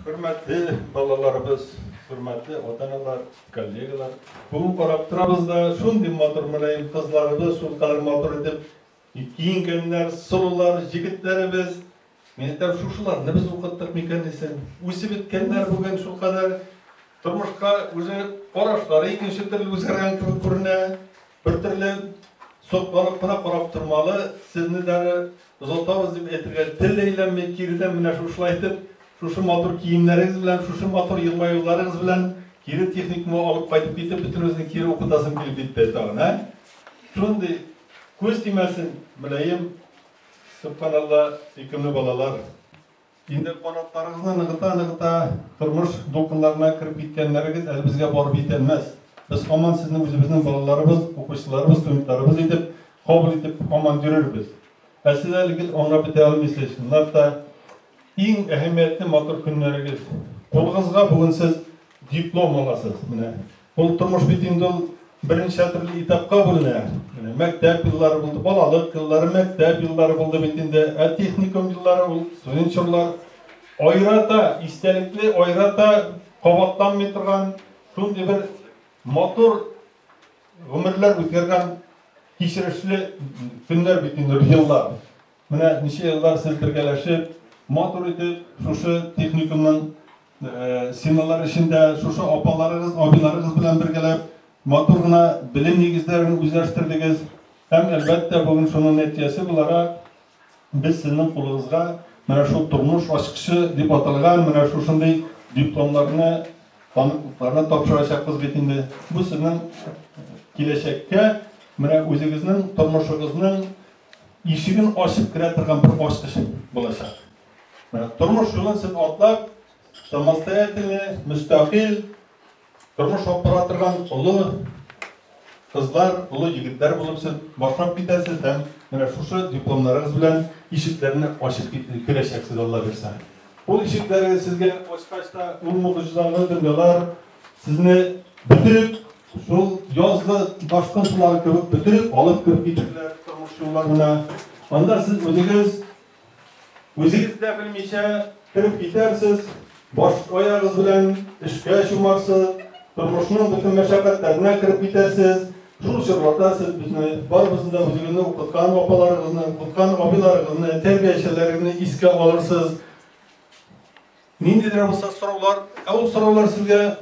Хөрмәтле балаларыбыз, хөрмәтле ата-аналар, коллегалар. Бүген карап торабыз да, шундый матур мөлаем кызларыбыз, шулкадәр матур итеп киенгәннәр, сылулар, җегетләребез. Мин әйтәм, шушыларны без укыттык микән дисең. Үсеп беткәннәр бүген шулкадәр тормышка уже карашлары икенче төрле үзгәргән кебек күренә. Бер төрле сокланып кына карап тормалы, сезне дә озатабыз дип әйтергә тел әйләнми, киредән менә шушылай итеп, шушы матур киемнәрегез белән, шушы матур елмаюларыгыз белән кире техникумга алып кайтып китеп, бөтенебезне кире укытасым килеп китте тагын, ә? Шундый күз тимәсен, мөлаем, сөбханалла, сөйкемле балалар. Инде канатларыгызны ныгыта-ныгыта тормыш дулкыннарына кереп киткәннәрегез әле безгә барып җитәлмәс. Без һаман сезне үзебезнең балаларыбыз, укучыларыбыз, студентларыбыз итеп кабул итеп һаман йөрербез. Ә сез әле гел аңлап бетә алмыйсыз. Чынлап та, иң әһәмиятле матур көннәрегез. Кулыгызга бүген сез диплом аласыз. Менә ул тормыш бит инде ул берничә төрле этапка бүленә. Менә мәктәп еллары булды, балалык еллары, мәктәп еллары булды бит инде. Ә техникум еллары ул студент чорлар. Аерата истәлекле, аерата кабатланмый торган шундый бер матур гомерләр үткәргән кичерешле көннәр бит инде еллар. Менә ничә еллар сез бергәләшеп, матур итеп шушы техникумның стеналар эчендә шушы апаларыгыз, абыйларыгыз белән бергәләп матур гына белем нигезләрен үзләштердегез. Һәм, әлбәттә, бүген шуның нәтиҗәсе буларак без сезнең кулыгызга менә шул тормыш ачкычы дип аталган менә шушындый дипломнарны, таныклыкларны тапшырачакбыз бит инде. Бу сезнең киләчәккә менә үзегезнең тормышыгызның ишеген ачып керә торган бер ачкыч булачак. Менә тормыш юлын сез атлап, самостоятельный, мөстәкыйль тормыш алып бара торган олы кызлар, олы егетләр булып сез башлап китәсез һәм менә шушы дипломнарыгыз белән ишекләрне ачып керәчәксез, Алла бирсә. Ул ишекләрегез сезгә ачкач та, ул могҗизалы дөньялар сезне бөтереп, шул язгы ташкын сулары кебек бөтереп алып кереп китерләр тормыш юлларына. Анда сез үзегез үзегез дә белмичә кереп китәрсез, баш аягыз белән эшкә чумарсыз, тормышның бөтен мәшәкатьләренә кереп китәрсез. Шул чорларда сез безне, барыбызны да үзегезне укыткан апаларыгызны, укыткан абыйларыгызны, тәрбиячеләрегезне искә алырсыз. Ниндидер булса сораулар, ә ул сораулар сезгә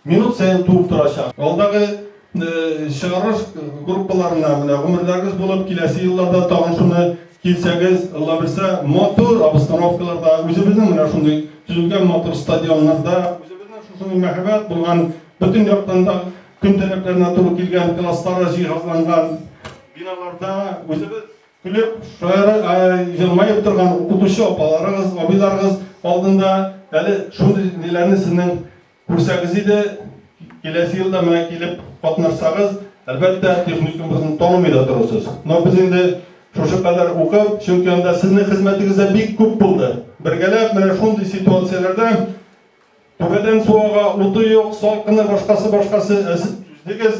минут саен туып торачак. Алдагы чыгарыш группаларына менә гомерләрегез булып, киләсе елларда тагын шуны килсәгез, Алла бирсә, матур обстановкаларда, үзебезнең менә шундый төзелгән матур стадионнарда, үзебезнең шушындый мәһабәт булган, бөтен яктан да көн таләпләренә туры килгән класслары җиһазланган биналарда үзебез көлеп, шаярып, елмаеп торган укытучы апаларыгыз, абыйларыгыз алдында әле шундый ниләрне сезнең күрсәгез иде, киләсе елда менә килеп катнашсагыз, әлбәттә, техникумыбызны танымый да торырсыз. Но без инде шушы кадәр укып, чөнки анда сезнең хезмәтегез дә бик күп булды. Бергәләп менә шундый ситуацияләрдә түбәдән су ага, уты юк, салкыны, башкасы, башкасы, ә сез түздегез.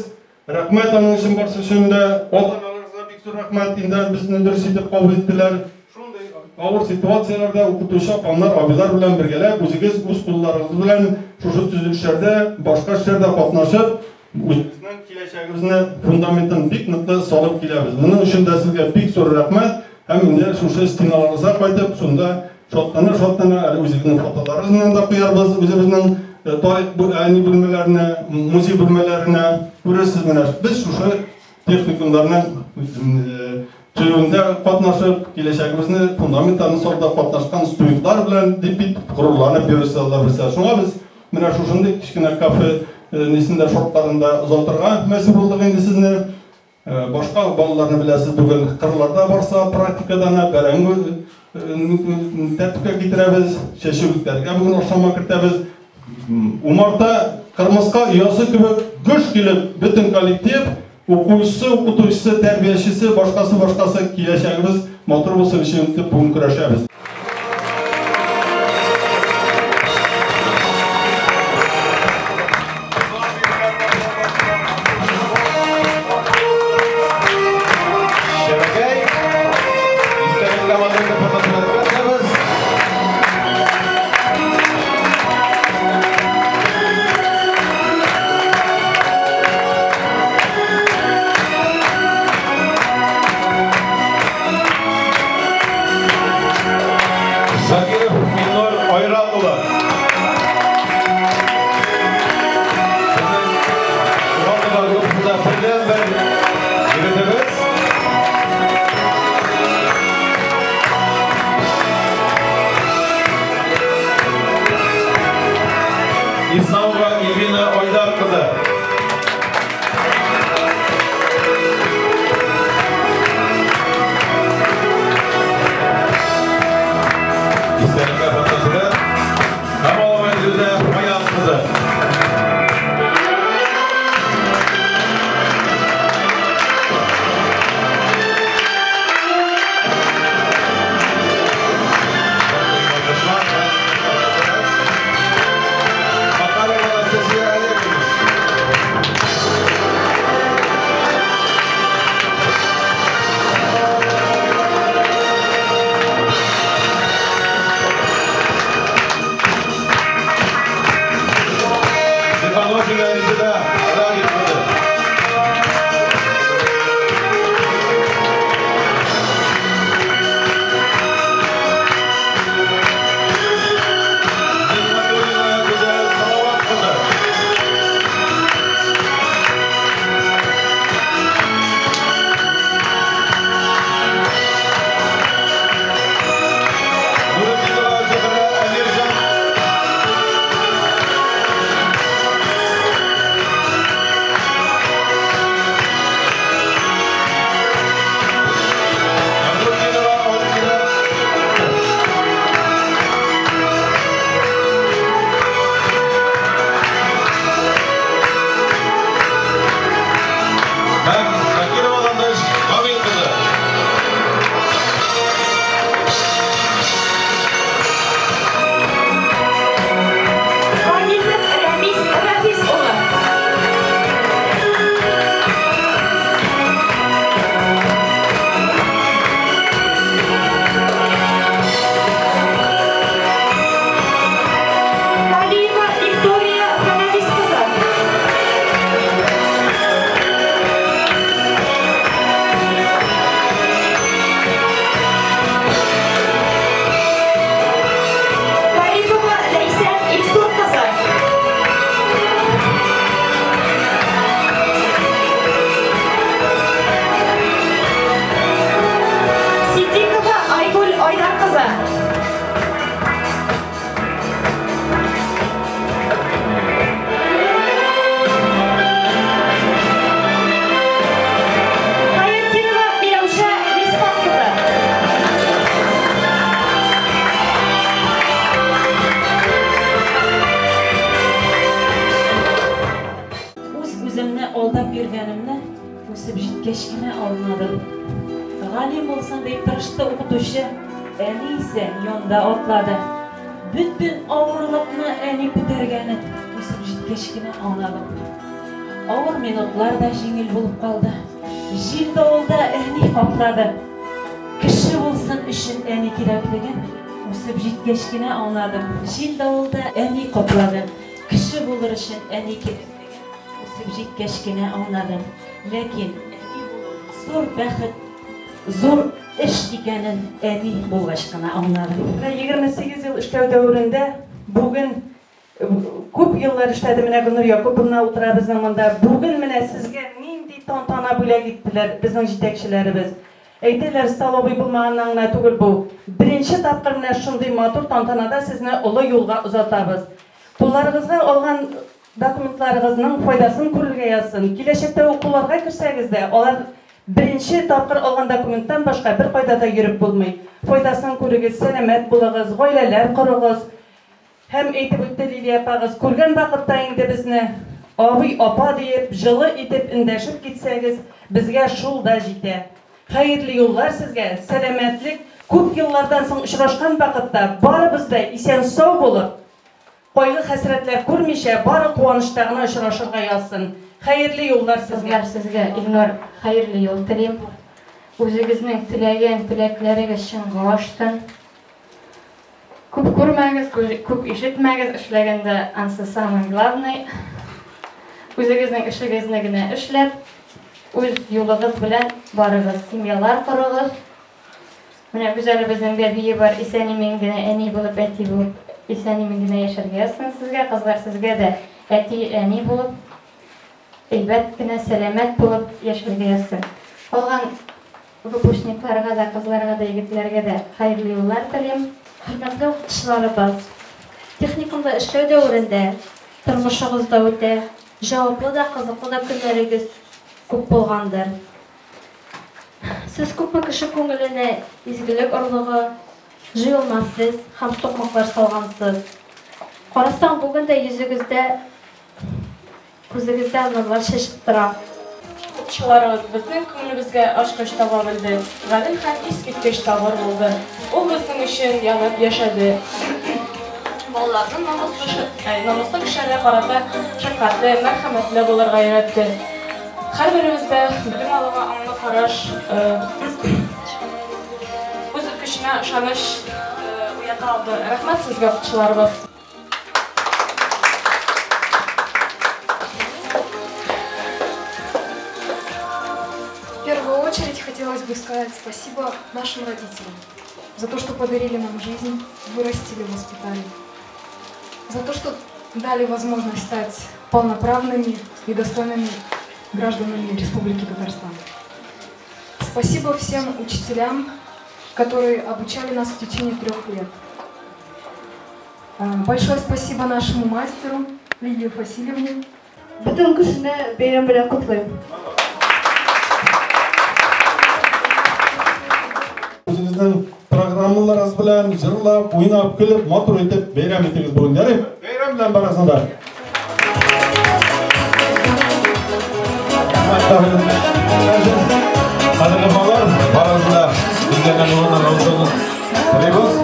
Рәхмәт аның өчен барсы өчен дә. Ата-аналарыгызга бик зур рәхмәт, инде безне дөрес итеп кабул иттеләр. Шундый авыр ситуацияләрдә укытучы апамнар, абыйлар белән бергәләп үзегез үз кулларыгыз белән шушы төзелешләрдә, башка эшләрдә катнашып, үзебезнең киләчәгебезне фундаментын бик ныклы салып киләбез. Моның өчен дә сезгә бик зур рәхмәт. Һәм инде шушы стеналарыбызга кайтып, шунда шатлана-шатлана әле үзебезнең фотоларыбызны да куярбыз, үзебезнең тарих әни бүлмәләренә, музей бүлмәләренә. Күрерсез менә, без шушы техникумнарның төзүендә катнашып, киләчәгебезне фундаментларын салуда катнашкан студентлар белән дип бит горурланып йөрерсез, Алла бирсә. Шуңа без менә шушындый кечкенә кафе нисендә шартларында озатырга мәҗбүр булдык инде сезне. Башка балаларны беләсез, бүген кырларда барса, практикадан бәрәңге тәртипкә китерәбез, чәчүлекләргә бүген ашлама кертәбез. Умарта кырмыска оясы кебек гөж килеп, бөтен коллектив, укучысы, укытучысы, тәрбиячесе, башкасы, башкасы киләчәгебез матур булсын өчен дип бүген көрәшәбез. Шәбәкәй, истәлеккә матур итеп фотосурәткә төшәбез. була. Безнең Туган группасында бердәнбер егетебез. Исламова Ильвина Айдар кызы. Истәлеккә фотосурәт. Камалова Илүзә Фаяз кызы. Макарова Анастасия Олеговна. Степаношина Резеда Радик кызы. Нигматуллина Гүзәл Салават кызы. Нуретдинова Зөһрә Әмирҗан. Нуретдинова Альфира. Һәм Шакирова Ландыш Камил кызы. Хамитов Рәмис Рафис улы. Галиева Виктория Фәнәфис кызы. Гарипова Ләйсән Илсур кызы. Сиддикова Айгөл Айдар кызы. Хаятдинова Миләүшә Мисбах кызы. Үз-үземне алдап йөргәнемне үсеп җиткәч кенә аңладым. Галим булсын дип тырышты укытучы, әни исә янда атлады. Бөтен авырлыкны әни күтәргәнен үсеп җиткәч кенә аңладым. Авыр минутлар да җиңел булып калды. Җил давылда әни каплады. Кеше булсын өчен әни кирәклеген үсеп җиткәч кенә аңладым. Җил давылда әни каплады. Кеше булыр өчен әни кирәклеген үсеп җиткәч кенә аңладым. Ләкин әни булу зур бәхет, зур эш икәнен әни булгач кына аңладым. Менә 28 ел эшләү дәверендә бүген күп еллар эшләде, менә Гөлнур Якуповна утыра безнең монда. Бүген менә сезгә нинди тантана бүләк иттеләр безнең җитәкчеләребез. Әйтәләр, столовый булмаганнан гына түгел бу. Беренче тапкыр менә шундый матур тантанада сезне олы юлга озатабыз. Кулларыгызга алган документларыгызның файдасын күрергә язсын. Киләчәктә укуларга керсәгез дә, алар беренче тапкыр алган документтан башка бер кайда да йөреп булмый. Файдасын күрегез, сәламәт булыгыз, гаиләләр корыгыз. Һәм әйтеп үтте Лилия апагыз, күргән вакытта инде безне абый, апа диеп, җылы итеп эндәшеп китсәгез, безгә шул да җитә. Хәерле юллар сезгә, сәламәтлек. Күп еллардан соң очрашкан вакытта барыбыз да исән-сау булып, кайгы хәсрәтләр күрмичә, бары куанычта гына очрашырга язсын. Хәерле юллар сезгә. Кызлар, сезгә, Илнур, хәерле юл телим. Үзегезнең теләгән теләкләрегез чынга ашсын. Күп күрмәгез, күп ишетмәгез, эшләгәндә ансы самый главный. Үзегезнең эшегезне генә эшләп, үз юлыгыз белән барыгыз, семьялар корыгыз. Менә Гүзәлебезнең бәбие бар, исән-имин генә әни булып, әти булып Исән-имин генә яшәргә язсын сезгә, кызлар, сезгә дә әти-әни булып, әйбәт кенә, сәламәт булып яшәргә язсын. Калган выпускникларга да, кызларга да, егетләргә дә хәерле юллар телим. Хөрмәтле укытучыларыбыз, техникумда эшләү дәверендә тормышыгыз да үтә, җаваплы да, кызыклы да көннәрегез күп булгандыр. Сез күпме кеше күңеленә изгелек орлыгы, җыелма сез һәм сукмаклар салгансыз. Карасаң, бүген дә йөзегездә, күзегездә нурлар чәчеп тора. Укытучыларыбыз безнең күңелебезгә ачкыч таба белде. Гадел һәм искиткеч сабыр булды. Ул безнең өчен янып яшәде. Балаларны намуслы, намуслы кешеләргә карата шәфкатьле, мәрхәмәтле булырга өйрәтте. Һәрберебездә белем алуга аңлы караш, үз көченә ышаныч уята алды. Рәхмәт сезгә, укытучыларыбыз. В первую очередь хотелось бы сказать спасибо нашим родителям за то, что подарили нам жизнь, вырастили, воспитали, за то, что дали возможность стать полноправными и достойными гражданами Республики Татарстан. Спасибо всем учителям, которые обучали нас в течение 3 лет. Большое спасибо нашему мастеру Лилии Васильевне. Бөтен кешене бәйрәм белән котлыйм. Үзегезнең программаларыгыз белән җырлап, уйнап, көлеп, матур итеп бәйрәм итегез бүген. Ярый, бәйрәм белән барасың да. Кадерле балалар, барыгызны да билгеләнгән урыннан алышуны телибез.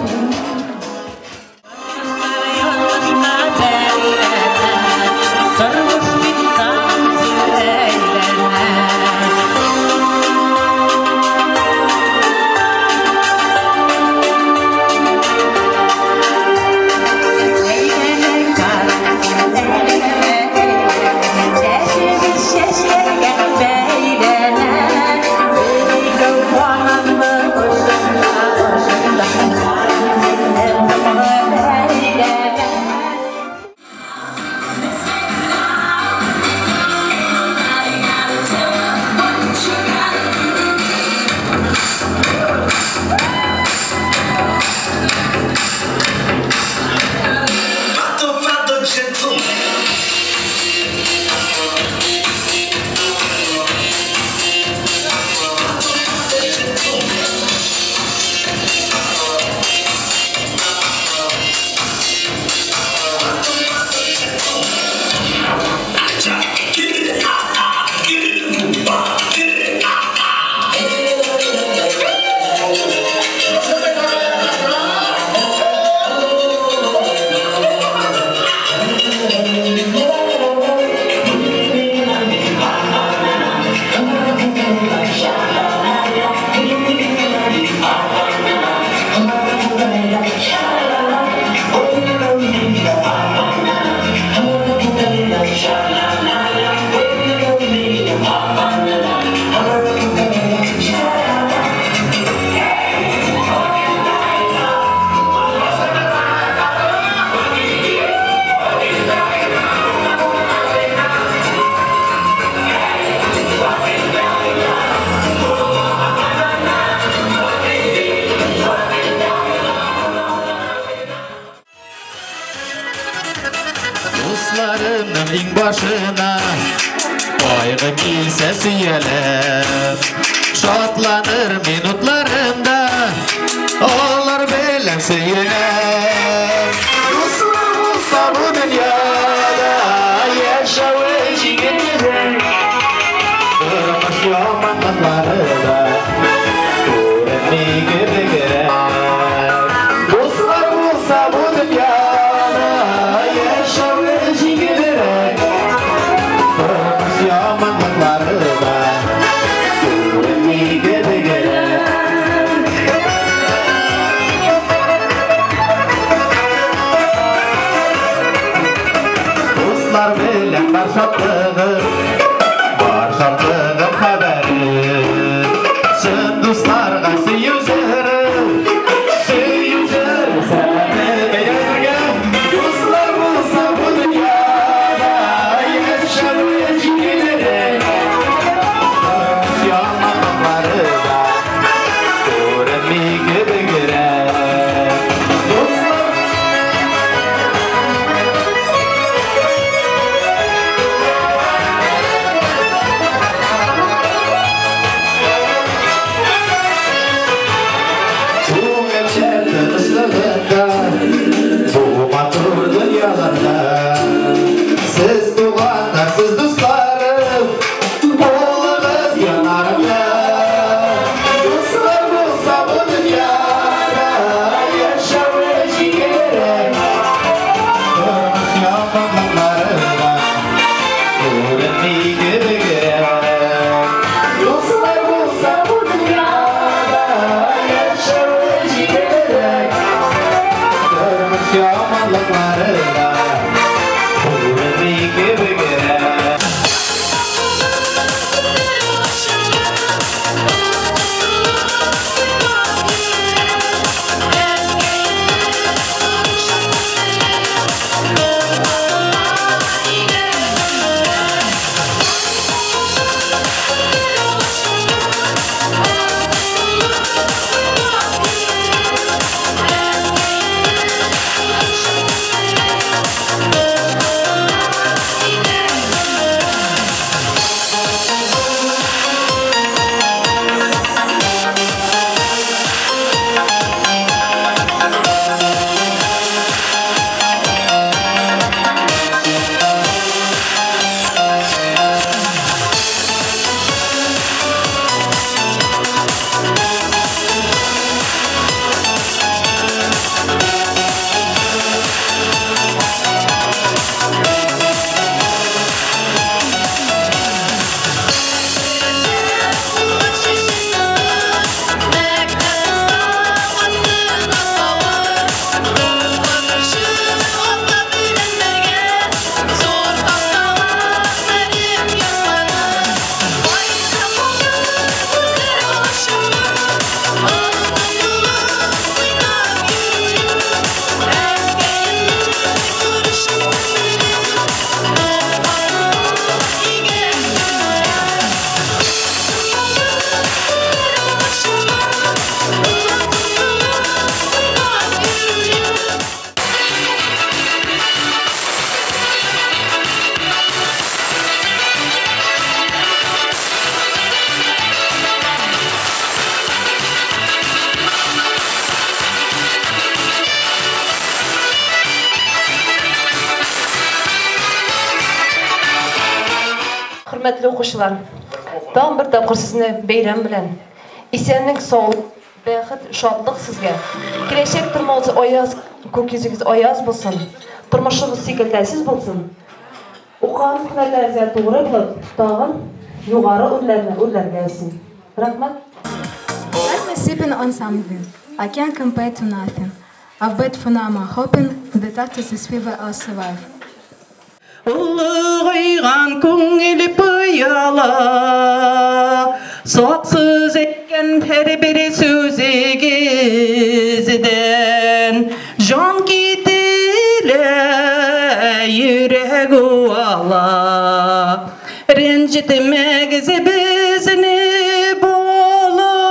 Дусларымның иң башына кайгы килсә сөяләм, шатланыр минутларымда алар белән сөенәм. Дуслар булса бу дөньяда яшәве җиңелрәк, тормыш яманлыклары да күренми кебегрәк. Дуслар булса бу дөньяда яшәве җиңелрәк, тормыш яманлыклары да күренми кебегрәк. Дуслар белән бар шатлыгым, бар шатлыгым хәбәре. Чын дусларга сөю җыры, сөю җыры сәламе. Бәйрәм бергә. Хөрмәтле укучылар, тагын бер тапкыр сезне бәйрәм белән. Исәнлек, саулык, бәхет, шатлык сезгә. Киләчәк тормышыгыз аяз, күк йөзегез аяз булсын. Тормышыгыз сикәлтәсез булсын. Укыган һөнәрләрегезгә тугры булып, тагын югары үрләрне үрләргә язсын. Рәхмәт. Got me sipping on something. I can't compare to nothing. I've bet for now I'm hoping that after this fever I'll survive. Олыгайган күңел пыяла, Саксыз әйткән һәрбер сүзегездән Җан кителә, йөрәк уала. Рәнҗетмәгез безне, балакайлар,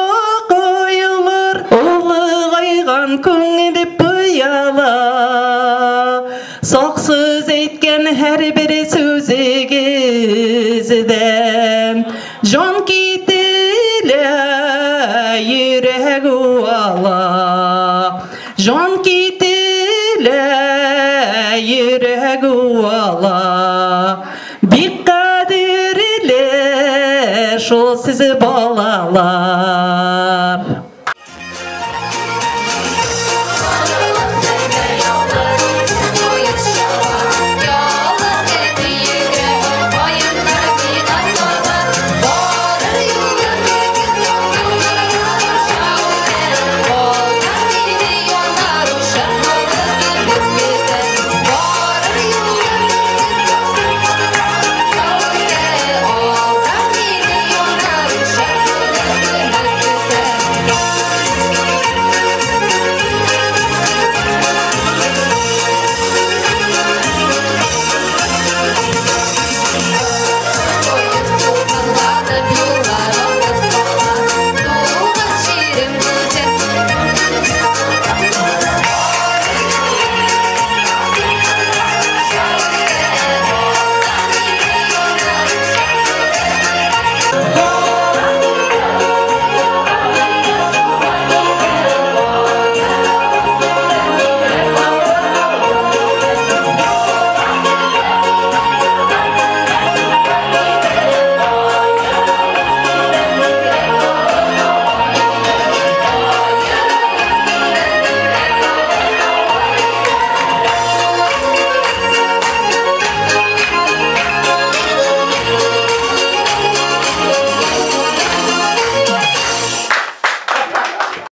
Олыгайган күңел пыяла, Саксыз әйткән һәрбер сүзегездән Җан кителә, йөрәк уала. Җан кителә, йөрәк уала. Бик кадерле шул сез, балалар.